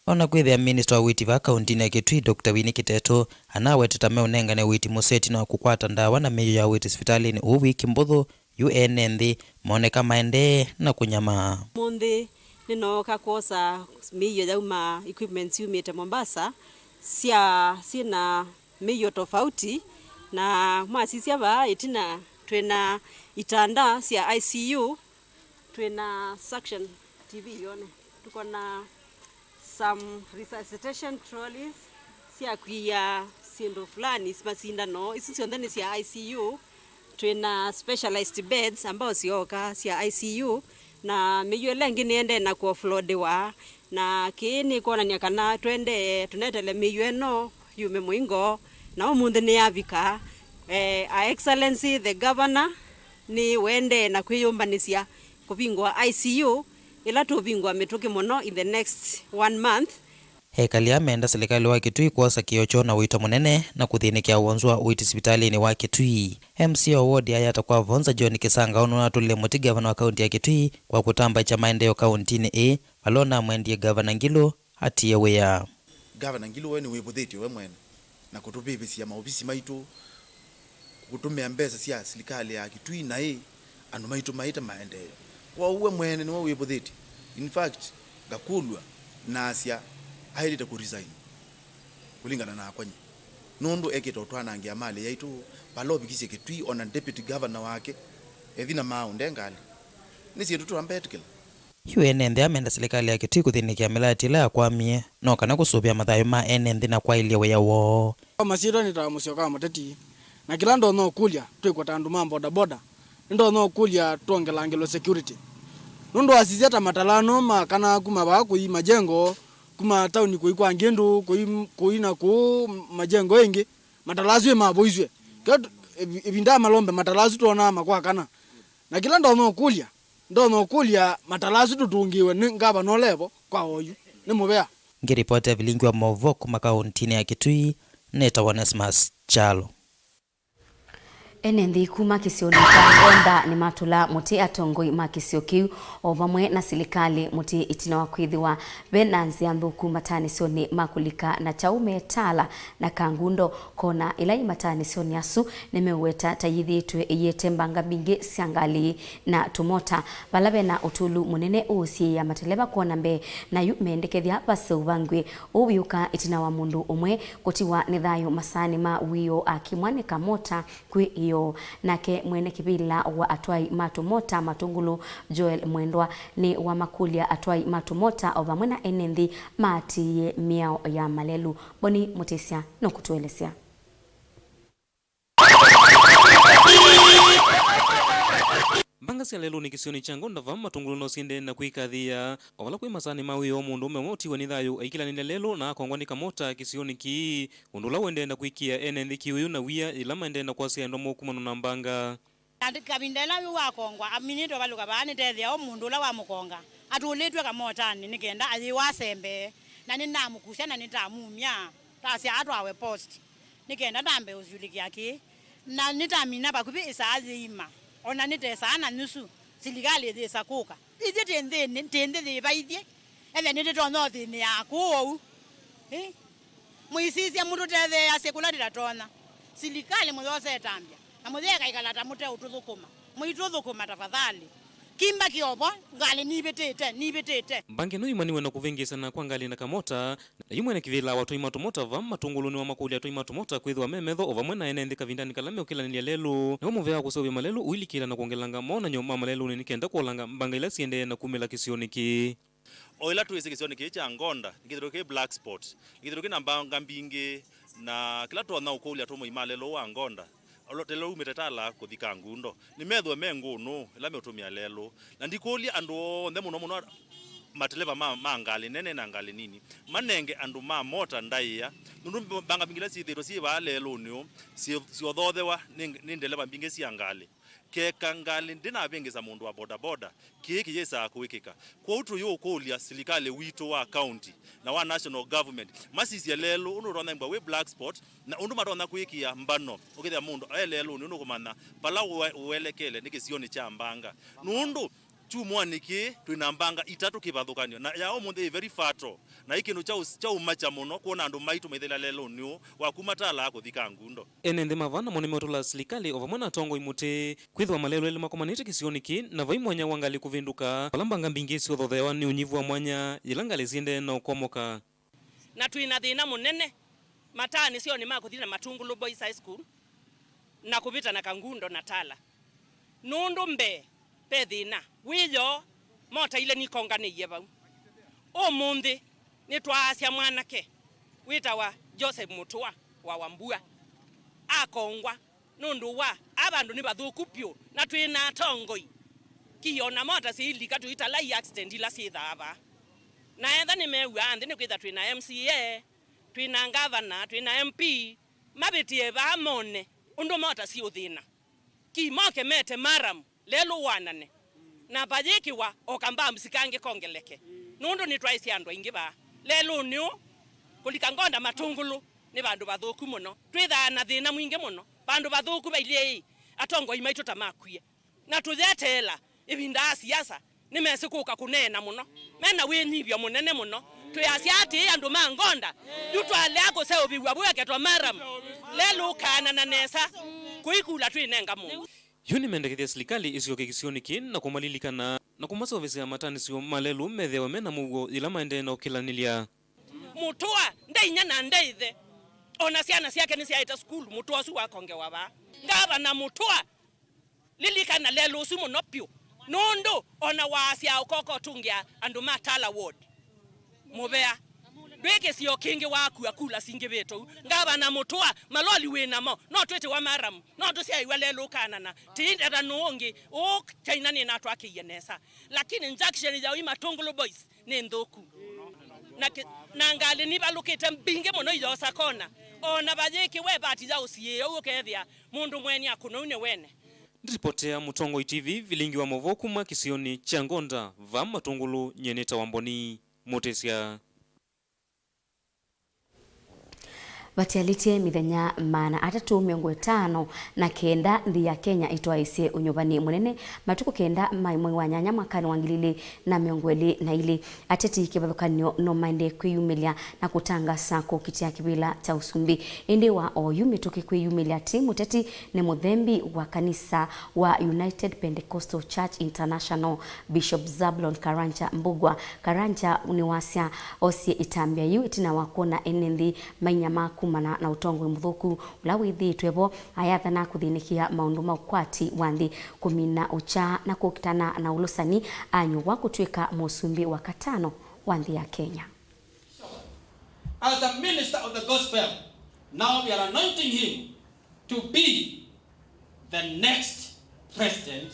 O na kwĩthĩa minista wa ũiiti vaa kauntinĩ ya Kitui, Doctor Winnie Kiteto, anaweteta meũnengane ũiiti mũseo ĩtina wa kũkwata ndawa na mĩio ya ũiiti sivitalĩnĩ ũũ wiki mbũthũ, yu ene nthĩ moneka maendee na kũnyamaa. Ũmũnthĩ nĩnooka kwosa mĩio yauma, equipments yumĩte Mombasa, sya, syĩna mĩio tofauti, na mwasisya vaa ĩtina twĩna itanda sya I C U, twĩna suction T V yone, tũkona some resuscitation trolleys sya kwia syĩndũ fulani, masindano, isu syonthe nĩ sya I C U. Twĩna specialized beds ambao syoka sya I C U, na mĩio ĩla ĩngĩ nĩendee na kũoffloadiwa, na kĩĩ nĩkwonany'a kana twendee tũnetele mĩio ĩno yume mũingo, na ũmũnthĩ nĩyavika. Eh, Her Excellency the Governor nĩwendee na kwĩyũmbanĩsya kũvingũa I C U ĩla tũũvingũa mĩtũkĩ mũno in the next one month. Ekali aa menda silikalĩ wa Kitui kwosa kĩo kyoo na ũito mũnene na kũthĩnĩkĩa wonzu wa ũiiti sivitalĩnĩ wa Kitui. M C A wa ward ya Yatta kwa Vonza, John Kisanga, nũnatũlile mũtĩ ngavana wa kaunti ya Kitui kwa kũtambaĩkya maendeeo kauntinĩ ĩĩ, vala ũnamwendie Ngavana Ngilu atiĩe wĩa. Ngavana Ngilu we nĩwĩvũthĩtye we mwene na kũtũvĩvĩsya maovisi maitũ, kũtũmĩa mbesa sya silikalĩ ya Kitui naĩ andũ maitũ maĩte maendeeo. Kwoou we mwene nĩwe wĩvũthĩtye. In fact, ngakũlw'a naasya aĩlĩte kũ resign kũlingana nakwa nyie, nũndũ ekĩte ũtwanangĩa malĩ yaitũ, vala ũvikisye Kitui, ona deputy governor wake ethi na maaũ nde ngalĩ. Nĩ syĩndũ tũtambetĩkĩla. Yu ene nthĩ amenda silikalĩ ya Kitui kũthĩnĩkĩa mĩlatĩ ĩla yakwamie no kana kũsũvĩa mathayũ ma ene nthĩ na kwaĩlya wĩa woo. Kwa masyĩtwa nĩtawa Mũsyoka wa Mũteti, na kĩla ndonya ũkũlya twĩkwa ta andũ ma bodaboda, nĩndonya ũkũlya twongelangĩlwe security. Nũndũ wasisya ta matalaa no makanaa kuma vaa kũi majengo, kuma tauni kũi kwa Ngĩndũ, kũi, kũi na kũu majengo ĩngĩ, matalaa asu ĩmavoisw'e. Kĩla tu-, ĩvi-, ĩvinda ya malombe matalaa asu twonaa makwakana. Na kĩla ndonya ũkũlya, ndonya ũkũlya matalaa asu tũtũngĩĩwe nĩ ngavana ũla evo kwa oyu. Nĩ mũvea. Ngĩripotĩa vilingi wa maũvoo kuma kauntinĩ ya Kitui, nĩtawa Onesmus Kyalo. Ene nthĩ kuma kĩsionĩ kya Ngonda nĩmatũla mũtĩ atongoi ma kĩsio kĩu o vamwe na silikalĩ mũtĩ ĩtina wa kwĩthĩwa ve na nzĩa nthũku mataanĩsyonĩ ma kũlika na kyaũ me Tala na Kangundo. Kona ĩla yĩ mataanĩsyonĩ asu nĩmeũweta ta yĩthĩĩtwe ĩyĩete mbanga mbingĩ sya ngalĩ na tũmota, vala ve na ũtũlu mũnene ũũsiĩĩa mateleva kwona mbee, na yu mendekethya vaseũvangw'e. Ũu wĩũka ĩtina wa mũndũ ũmwe kũtiwa nĩ thayũ masaanĩ ma wĩoo akimwa nĩ kamota kwĩ ĩoo. Nake mwene kĩvĩla wa atwai ma tũmota Matũngũlũ, Joel Mwendwa, nĩwamakũlya atwai ma tũmota o vamwe na ene nthĩ maatĩĩe mĩao ya malelũ. Boni Mũtĩsya nũkũtũelesya. Mbanga sya lelũnĩ kĩsionĩ kya Ngonda vaa Matũngũlũ no siendee na kwĩkathĩĩa, o vala kwĩ masaanĩ ma wĩoo mũndũũme ũmwe ũtiwe nĩ thayũ aikĩlanĩlya lelũ na akongwa nĩ kamota kĩsionĩ kĩĩ, ũndũ ũla ũendee na kwĩkĩa ene nthĩ kĩwĩũ na wia yĩla maendee na kwasya endwa maukumanwa na mbanga. Na kavinda ĩla yu wakongwa, aminĩte ũvalũka vaa nĩtethĩa o mũndũ ũla wamũkonga atũlĩtw'e kamotanĩ nĩ kenda ayĩwa asembee, na nĩnamũkusya na nĩtamumya, tasya atwawe post nĩ kenda ndambe ũsyũlĩkĩa kĩĩ, na nĩtamina vakuvĩ ĩsaa yĩima, o na nĩte saa na nyusu, silikalĩ yĩsa kũka. Ithyĩ twĩ nthĩnĩ, twĩ nthĩ yĩva ithyĩ? Ethe nĩtũtonya ũthĩnĩaa kũũ ou? Ĩ? Mũisisye mũtũtetheeasye kũla tũtatonya. Silikalĩ mũyose ĩtambya, na mũyeka ĩkala ta mũteũtũthũkũma. Mũitũthũkũma tafadhali. Kimba kĩovo, ngalĩ nivĩtĩte, nivĩtĩte. Mbanga ĩno yumaniwe na kũvĩngĩĩsana kwa ngalĩ na kamota, na yu mwene kĩvĩla wa atwai ma tũmota vaa Matũngũlũ nĩwamakũlya atwai ma tũmota kwĩthĩwa me metho o vamwe na ene nthĩ kavindanĩ kala meũkĩlanĩlya lelũ, nĩw'o mũvea wa kũseũvya malelũ ũilikĩla na kwongelanga mawonany'o ma malelũnĩ nĩ kenda kũolanga mbanga ila siendee na kumĩla kĩsionĩ kĩĩ. O ĩla twĩsĩ kĩsionĩ kĩĩ kya Ngonda nĩkĩthĩrwe kĩ black spot, nĩkĩthĩrwe kĩ na mbanga mbingĩ, na kĩla tũtonya ũkũlya tũmũi ma lelũ wa Ngonda, olo-, lelũ umĩte Tala kũthi Kangundo, nĩmethĩwe me ngũnũ ĩla meũtũmĩa lelũ. Na ndikũlya andũ onthe, mũno mũno Mateleva ma, ma ngalĩ nene na ngalĩ nini manenge andũ ma mota ndaĩa, nũndũ mbanga mbingĩ ila syĩthĩĩtwe syĩ vaa lelũnĩ ũũ syĩ-, syothothewa nĩ, nĩ ndeleva mbingĩ sya ngalĩ. Keka ngalĩ ndĩnavĩngĩsa mũndũ wa bodaboda, kĩĩ kĩyĩsaa kũĩkĩka. Kwoou tũyũkũlya silikalĩ witũ wa county na wa national government masisye lelũ ũndũ ũtonya mbwa wĩ black spot, na ũndũ matonya kwĩkĩa mbano ũkethĩa mũndũ e lelũnĩ ũndũ kũmanya vala ũe-, ũelekele nĩ kĩsionĩ kya mbanga. Nũndũ kyumwanĩ kĩĩ twĩ na mbanga itatũ kĩvathũkany'o, na ya ũmũnthĩ ĩ very fertile, na ĩ kĩndũ kya ũs-, kya ũmakya mũno kwona andũ maitũ maithela lelũnĩ ũũ wa kuma Tala kũthi Kangundo. Ene nthĩ ma vaa namo nĩmeũtũla silikalĩ o vamwe na atongoi mũtĩ kwĩthĩwa malelũ elĩ makomanĩte kĩsionĩ kĩĩ, na vai mwanya wa ngalĩ kũvĩndũka vala mbanga mbingĩ syothotheawa nĩ ũnyivu wa mwanya yĩla ngalĩ syĩendee na ũkomoka. Na twĩ na thĩna mũnene mataanĩsyonĩ ma kũthi na Matungulu Boys High School na kũvĩta na Kangundo na Tala. Nũndũ mbee ve thĩna wĩoo, mota ile nikonganĩie vau. Ũmũnthĩ nĩtwaasya mwanake wĩtawa Joseph Mũtũa wa Wambua akongwa nũndũ wa a vandũ nĩ vathũku vyũ, na twĩ na atongoi. Kĩĩ ona mota syĩilika tũitala i accident ila syĩthaa vaa. Na etha nĩmew'aa nthĩ nĩkwĩtha twĩ na M C A, twĩ na ngavana, twĩ na M P, mavĩtĩe vaa mone ũndũ mota siũthĩna. Kĩĩ moke mete maramu lelũ wanane, na vayĩkĩwa o kambambs kangĩ kongeleke, nũndũ nĩtwaĩsye andũ aingĩ vaa lelũnĩ ũũ. Kũlika Ngonda Matungulu nĩ vandũ vathũku mũno, twĩthaa na thĩna mwingĩ mũno, vandũ vathũku vailyĩ ĩ, atongoi maitũ ta makwie. Na tũyeteela ĩvinda ya siasa, nĩmesĩ kũka kũneena mũno, mena wĩnyivyo mũnene mũno. Twĩasya atĩĩ, andũ ma Ngonda, yu twalea kũseũvĩw'a vweketwa maramu, lelũ ũkaanana nesa, kũikula twĩnenga mũndũ. Yu nĩmendekethya silikalĩ ĩsyoke kĩsionĩ kĩĩ na kũmalilikana na kũmaseũvĩsya matanĩsyo ma lelũ methĩawe mena mũuo yĩla maendee na ũkĩlanĩlya. Mũtũa nde inya na nde ĩthe, ona syana syake nĩsyaĩte sukulu, Mũtũa ũsu wakongewa vaa. Ngavana Mũtũa, lilikana lelũ ũsu mũno pyũ, nũndũ ona waasya ũkoka ũtũngĩa andũ ma Tala Ward mũvea. Ndwĩ kĩsio kĩngĩ wakua kula singĩvĩte ũu. Ngavana Mũtũa, maloli wĩ namo, no twĩtĩwa maramu, no tũsyaĩwa lelũ ũkaanana, tiindata nũũ ũngĩ, ũũ China nĩnatwakĩie nesa. Lakini junction ya ui Matungulu Boys nĩ nthũku. Na kĩ-, na ngalĩ nivalũkĩte mbingĩ mũno iyoosa kona. O na vayĩkĩwe vati ya ũsiĩĩa ũu ũkethĩa mũndũ mweni akũnwa ũu nĩ wene. Ndiripotea Mũtongoi T V, vilingi wa maũvoo kuma kĩsionĩ kya Ngonda, va Matungulu, nyie nĩtawa Mboni Mũtĩsya. Vatialĩtye mĩthenya maana atatũ mĩongo ĩtano na kenda nthĩ ya Kenya ĩtwaĩsye ũnyuvani mũnene, matukũ kenda ma mwei wa nyanya mwakanĩ wa ngili ilĩ na mĩongo ĩlĩ na ilĩ. Ateti kĩvathũkany'o no maendee kwĩyumĩlya na kũtangasa kũkitĩa kĩvĩla kya ũsumbĩ. Ĩndĩ wa oyu mĩtũkĩ kwĩyumĩlya ti mũteti nĩ mũthembi wa kanisa wa United Pentecostal Church International, Bishop Zablon Karanja Mbugua. Karanja nĩwasya osie ĩtambya yĩu ĩtina wa kwona ene nthĩ mainyamaa kumana na ũtongoi mũthũku ũla wĩthĩĩtwe vo, ayathana kũthĩnĩkĩa maũndũ ma ũkwati wa nthĩ, kũmina ũkya na kũkitana na ũlũsani, anyuwa kũtw'ĩka mũsumbĩ wa katano wa nthĩ ya Kenya. As a minister of the gospel, now we are anointing him to be the next president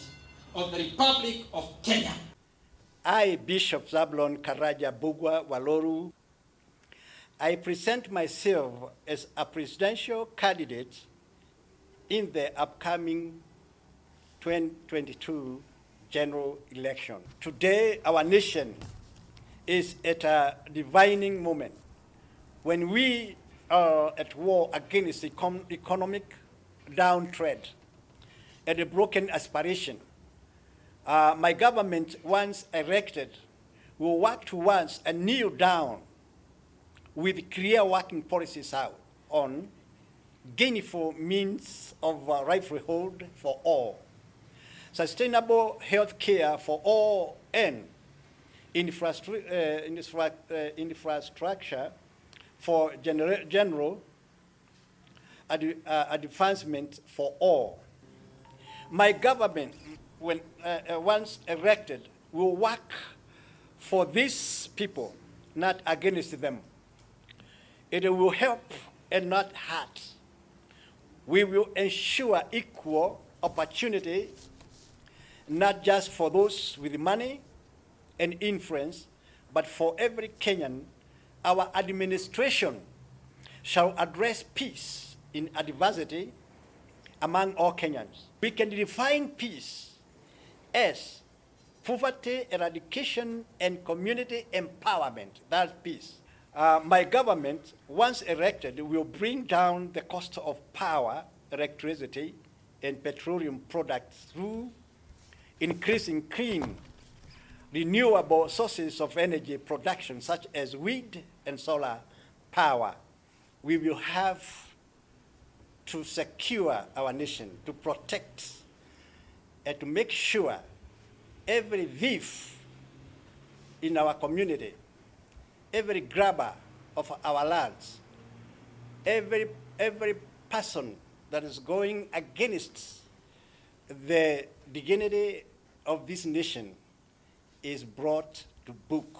of the Republic of Kenya. I, Bishop Zablon Karaja Bugwa Waloru, I present myself as a presidential candidate in the upcoming twenty twenty-two general election. Today, our nation is at a defining moment when we are at war against econ-, economic downtrend and a broken aspiration. Uh, my government, once erected, will work towards a kneel down with clear working policies out on gainful means of, uh, livelihood for all, sustainable health care for all, and infrastru-, uh, infra-, uh, infrastructure for genera-, general ad-, uh, advancement for all. My government, when, uh, uh, once erected, will work for these people, not against them. It will help and not hurt. We will ensure equal opportunity, not just for those with money and influence, but for every Kenyan, our administration shall address peace in adversity among all Kenyans. We can define peace as poverty eradication and community empowerment. That's peace. Uh, my government, once erected, will bring down the cost of power, electricity, and petroleum products through increasing clean, renewable sources of energy production, such as wind and solar power. We will have to secure our nation, to protect and to make sure every thief in our community, every grabber of our lands, every, every person that is going against the dignity of this nation is brought to book.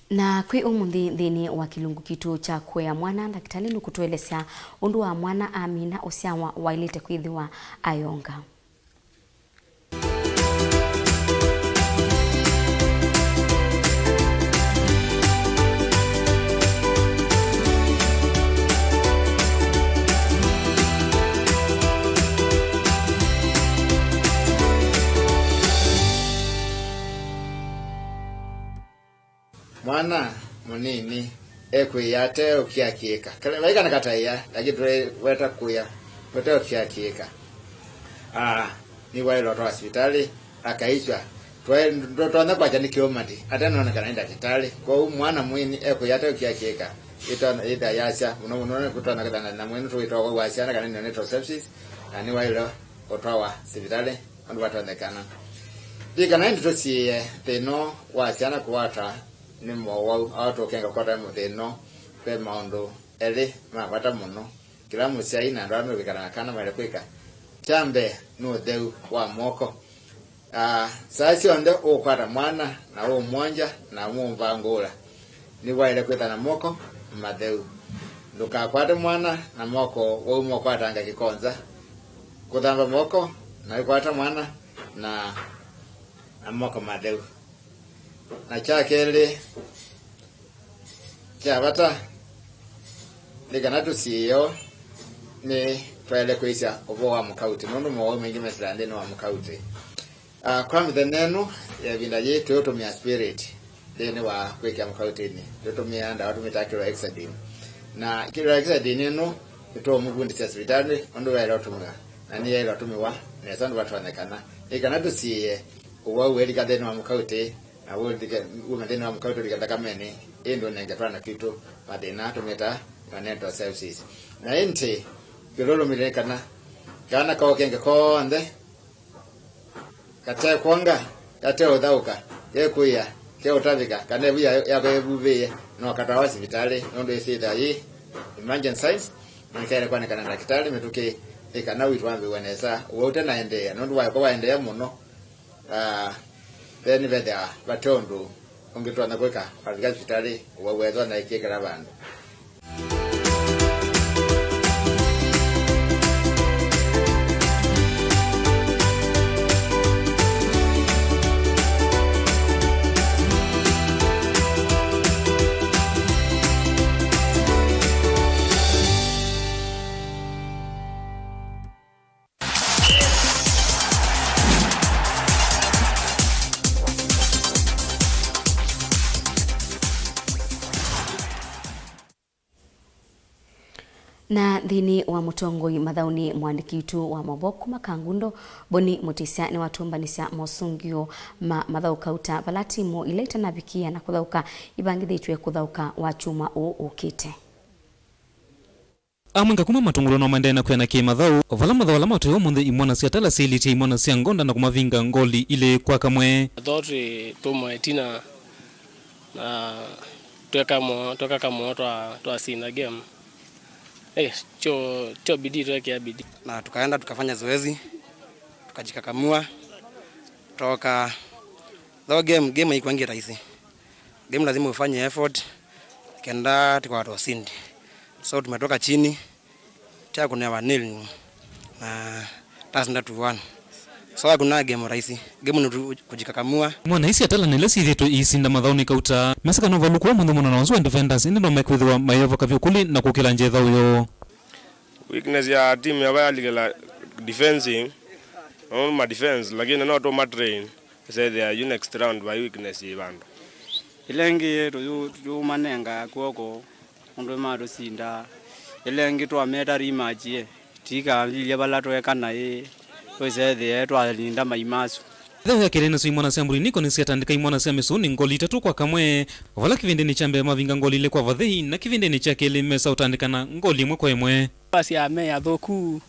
Na kwĩ ũmũnthĩ nthĩnĩ wa kĩlungu kitũ kya kũea mwana, ndakĩtalĩ nũkũtũelesya ũndũ wa mwana amina ũsyawa waĩlĩte kwĩthĩwa ayonga. Mwana mũnini ekwĩĩa ate ũkiakiĩka. Kale, vai kana kataĩa, lakini tũreweta kũya, ũte ũkiakiĩka. Ah, nĩwaĩlwa ũtwawa sivitalĩ, akaiswa. Twaĩ-, ndũtonya kwakya nĩ kĩũmati, atenonekana nĩ ndakĩtalĩ. Kwoou mwana mũnini ekwĩĩa ate ũkiakiĩka, ĩtona, ĩtha yasya, mũno mũno nĩkũtonya kwĩthana na mwene tũwĩtawa wa syana kana neonatal sepsis, na nĩwaĩlwa ũtwawa sivitalĩ. Andũ vatonyekana. Ndikana ĩndĩ tũsiĩĩe thĩna wa syana kũkwatwa nĩ mowau, ao tũkenga kũkwatwa nĩ thĩna, ve maũndũ elĩ ma vata mũno kĩla mũsyai na andũ ala mekwĩkala na kana maĩle kwĩka. Kya mbee nĩ ũtheu wa moko. Ah, saa syonthe ũkwata mwana na ũmwongya na ũmũvangũũla, nĩwaĩle kwĩthwa na moko matheu. Ndũkakwate mwana na moko wauma ũkwatanga kĩkonza. Kũthamba moko na ũikwata mwana na, na moko matheu. Na kya kelĩ kya vata nĩ kana tũsiĩĩo nĩ twaĩle kwĩsya ũvoo wa mũkautĩ, nũndũ mowau maingĩ mesĩlaa nthĩnĩ wa mũkautĩ. Ah, kwa mĩthenya ĩno ya ĩvinda yĩĩ, tũũtũmĩa spirit nthĩnĩ wa kwĩkĩa mũkautĩnĩ. Tũtũmĩa ndawa tũmĩtaa chlorhexidine. Na chlorhexidine ĩno nĩtũũmĩvundĩsya sivitalĩ ũndũ yaĩle ũtũmĩwa, na nĩyaĩle ũtũmĩwa nesa ũndũ vatonyekana. Nĩ kana tũsiĩĩe ũwau wĩlika nthĩnĩ wa mũkautĩ, na wũlike, wume nthĩnĩ wa mũkautĩ ũlike nthakamenĩ, ĩndĩ ũnenge twana twitũ mathĩna tũmĩtaa neonatal sepsis. Na ĩndĩ, kĩlũlũmĩlĩle kana kana kaũkenge konthe katekwonga, kateũthaũka, kekũĩa, keũtavĩka, kana ĩvu ya-, yako yĩvuvĩĩe, no katwawa sivitalĩ, nũndũ ĩsyĩtha yĩ emergent signs, na nĩkaĩle kwanĩka na ndakĩtalĩ mĩtũkĩ ĩ kana witũ wambĩw'a nesa, ũwau ũtenaendeea, nũndũ waĩkwa waendeea mũno, ah, ve nĩvethĩawa vate ũndũ ũngĩ tũtonya kwĩka, kwavika sivitalĩ, ũwau wethwa na ĩkĩkĩla vandũ. Na nthĩnĩ wa mũtongoi mathaũnĩ, mũandĩki witũ wa maũvoo kuma Kangundo, Boni Mũtĩsya, nĩwatũmbanĩsya mosũngĩo ma mathaũ kauta vala timũ ila itanavikĩa na kũthaũka ivangĩthĩtw'e kũthaũka wakyumwa ũũ ũkĩte. Amwe nga kuma Matũngũlũ no maendee na kwĩana kĩ-mathaũ, o vala mathaũ ala matwĩe ũmũnthĩ imwana sya Tala syailĩtye imwana sya Ngonda na kũmavinga ngoli ilĩ kwa kamwe. Though twĩ, tũmwe ĩtina, na tweka mo-, tweka kamũo twa, twasina game. Eh, tyo, tyo bidii, twekea bidii. Na tukaenda tukafanya zoezi, tukajikakamua, toka. Though game, game haikuangi rahisi. Game lazima ufanye effort kenda tukwata ushindi. So tumetoka chini, tya kunewa nil na tasnda two one. Sawa, kuna game rahisi. Game ni tu kujikakamua. Imwana ii sya Tala na ila syĩthĩĩtwe iisinda mathaũnĩ kauta, mesa kana ũvalũku wa mũndũ mũna na ũsu wa defenders, ĩndĩ no mekwĩthĩwa mayĩovoka vyũ kũlĩ na kũkĩla nzĩa ĩthaũyo. Weakness ya team yava yalikĩla defensing, no ma defense, lakini no tũma train, ĩsethĩa yu next round vai weakness yĩ vandũ. Ĩla ĩngĩ tũyũ-, tũyũmanenga kw'oko, ũndũ matũsinda. Ĩla ĩngĩ twameta rematch ĩ, tikavilyĩ vala tweeka naĩ, tũisethĩe twalinda mai masu. Ĩthaũ ya kelĩ nasyo imwana sya Mbũri Niko nĩsyatandĩka imwana sya Mĩsũnĩ ngoli itatũ kwa kamwe, o vala kĩvĩndĩnĩ kya mbee mavinga ngoli ilĩ kwa vathei, na kĩvĩndĩnĩ kya kelĩ mesa ũtandĩkana ngoli ĩmwe kwa ĩmwe. Asya me athũku,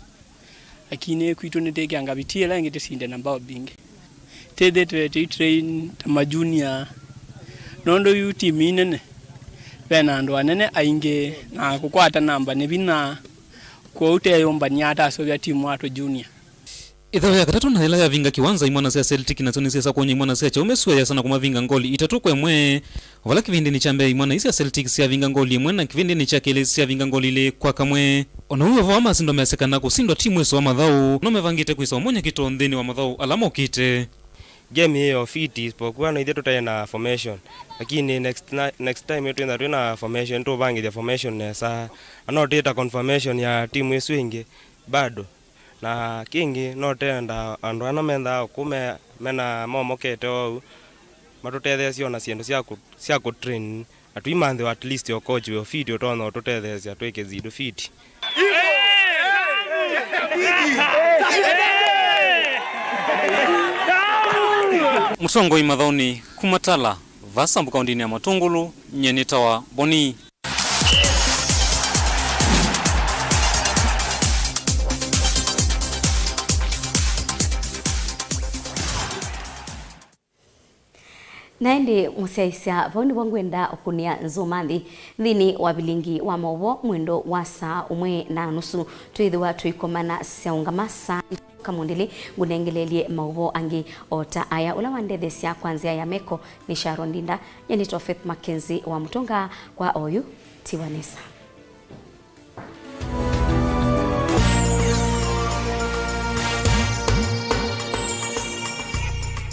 lakini kwitũ nĩtĩkĩanga vitii ĩla ĩngĩ tĩsinde na mbao mbingĩ. Tĩthĩtwe tũitrain ta majunia, nũndũ yu timu ii nene, ve na andũ anene aingĩ, na kũkwata namba nĩ vinya, kwoou teyũmbany'a ataseũvya timu wa tũjunia. Ĩthaũ ya katatũ na ĩla yavinga kĩwanza, imwana sya Celtic nasyo nĩsyesa kwony'a imwana sya Kyaũme sua yasana kũmavinga ngoli itatũ kwa ĩmwe. O vala kĩvĩndĩnĩ kya mbee imwana ii sya Celtic syavinga ngoli ĩmwe, na kĩvĩndĩnĩ kya kelĩ syavinga ngoli ilĩ kwa kamwe. O na ũu vo masindwa measya kana kũsindwa ti mwĩso wa mathaũ, no mevangĩte kwĩsa ũmony'a kĩtoo nthĩnĩ wa mathaũ ala mokĩte. Game ĩyo fiti, isipokuwa no ithyĩ tũtaĩ na formation, lakini next na-, next time twĩna, twĩna formation, tũvangĩthya formation nesa, na no twĩta confirmation ya timu ĩsu ĩngĩ bado. Na kĩngĩ, no tenda andũ ana mendaa kũu me, mena momokete oou, matũtetheesye ona syĩndũ sya kũ-, sya kũtrain, na tũimanthĩwa at least o coach wĩ o fit ũtonya ũtũtetheesya twĩke syĩndũ fit. Mũtongoi mathaũnĩ kuma Tala, va Sambu kaũntĩnĩ ya Matũngũlũ, nyie nĩtawa Boni. Na ĩndĩ mũsyaĩĩsya, vau nĩvo ngwenda ũkũnĩa nzũma nthĩ nthĩnĩ wa vilingi wa maũvoo mwendo wa saa ũmwe na nusu. Twĩthĩwa tũikomana syaũngama saa kamũndĩlĩ, ngũnengeleelye maũvoo angĩ o ta aya. Ũla wandetheesya kwa nzĩa ya meko nĩ Sharon Ndinda, nyie nĩtawa Faith Mackenzie wa Mũtũnga kwa oyu. Tiwa nesa.